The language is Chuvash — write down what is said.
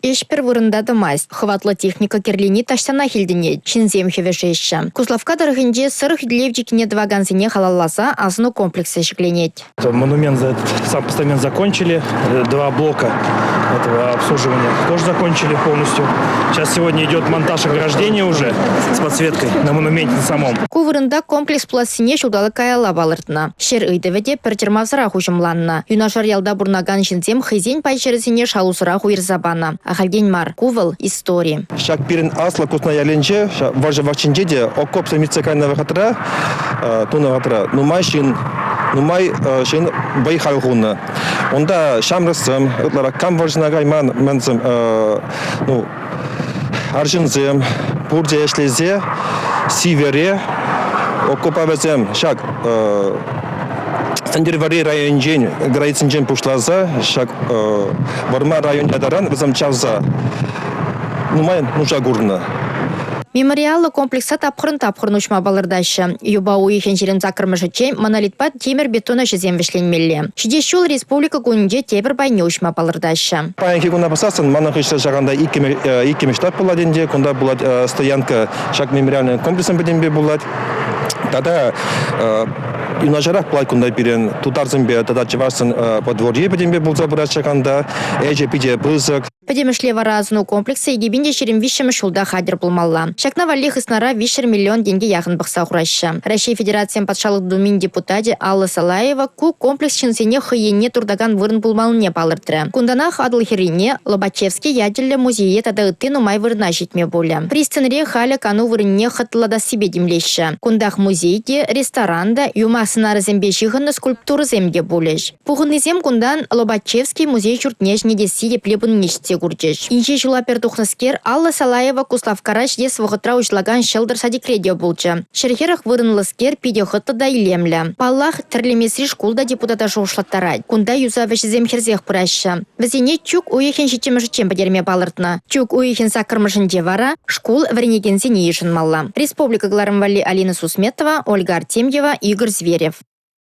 Ӗҫ пӗр вырӑнта тӑмасть. Хӑватлӑ техника кирлини таҫтанах илтӗнет. Ҫынсем хӗвӗшеҫҫӗ. Куславкка тӑрӑхӗнче Сӑр хӳтӗлев чиккине тӑвакансене халалласа асӑну комплексӗ ҫӗкленет. Монумент сам постамент закончили, два блока этого обслуживания тоже закончили полностью. Сейчас сегодня идет монтаж ограждения уже с подсветкой на монументе самом. Ку вырӑнта комплекс пулассине ҫулталӑк каялла палӑртнӑ. Ҫӗр ыйтӑвӗ те пӗр чӑрмавсӑрах уҫӑмланнӑ. Юнашар ялта пурӑнакан ҫынсем хӑйсен пай ҫӗрӗсене шалусӑрах уйӑрса панӑ. Ахальтен мар, ку вӑл – истори. Ҫак пирӗн Аслӑ Кусна ялӗнче вӑрҫӑ вӑхӑтӗнче те окопсем иртсе кайнӑ вӑхӑтра, тунӑ вӑхӑтра нумай ҫын нумай ҫын вӑй-хал хунӑ. Унта ҫамрӑксем, ытларах кам вӑрҫӑна кайман, мӗнсем, ну, арҫынсем пурте ӗҫлесе сивӗре окопа вӗсем ҫак Сӗнтӗрвӑрри районӗнчен границинчен пуҫласа ҫак Вӑрмар районне таран вӗсем чавса нумай нуша курнӑ. Мемориаллӑ комплекса тапхӑрӑн-тапхӑрӑн уҫма палӑртаҫҫӗ. Юпа уйӑхӗн 28-мӗшӗччен монолитпа тимӗр-бетон ӗҫӗсем вӗҫленмелле. Ҫитес ҫул Республика кунӗнче тепӗр пайне уҫма палӑртаҫҫӗ. Паянхи куна пӑхсассӑн манӑн хыҫра ҫакӑнта иккӗмӗш штаб пулать ӗнтӗ. Кунта пулать стоянка ҫак мемориальный комплексӑн пӗтӗмпе пулать. Тата юнашарах пулать кунта пирӗн тутарсемпе тата чӑвашсен подворье пӗтӗмпе пулса пырать ҫакӑнта. Ӗҫӗ питӗ пысӑк. Пӗтӗмӗшле вара асӑну комплексӗ 2023-мӗш ҫулта хатӗр пулмалла. Ҫакна валли хыснара 300 миллион тенкӗ яхӑн пӑхса хураҫҫӗ. Раҫҫей Федерацийӗн Патшалӑх Думин депутачӗ Алла Салаева ку комплекс ҫынсене хӑй енне туртакан вырӑн пулмаллине палӑртрӗ. Кунтанах Атӑл хӗррине, Лобачевский ячӗллӗ музее тата ытти нумай вырӑна ҫитме пулӗ. Пристаньре халӗ кану вырӑнне хӑтлӑлатассипе тимлеҫҫӗ. Кунтах музей те, ресторан та, юмах сӑнарӗсемпе ҫыхӑннӑ скульптурӑсем те пулӗҫ. Пухӑннисем кунтан Лобачевский музей ҫуртне ҫӗнетесси епле пынине ҫитсе курчӗҫ. Инҫе ҫула пӗр тухнӑскер Алла Салаева Куславккара ҫитес вӑхӑтра уҫӑлакан «Ҫӑлтӑр» садикре те пулчӗ. 140 вырӑнлӑскер питӗ хӑтлӑ та илемлӗ. Паллах, Тӗрлемесри шкул та депутата шухӑшлаттарать. Кунта юсав ӗҫӗсем хӗрсех пыраҫҫӗ. Вӗсене чӳк уйӑхӗн ҫиччӗмӗшӗччен пӗтерме палӑртнӑ. Чӳк уйӑхӗн саккӑрмӗшӗнче вара шкул вӗренекенсене йышӑнмалла. Республика кӑларӑм валли Алина Сусметова, Ольга Артемьева, Игорь Зверев.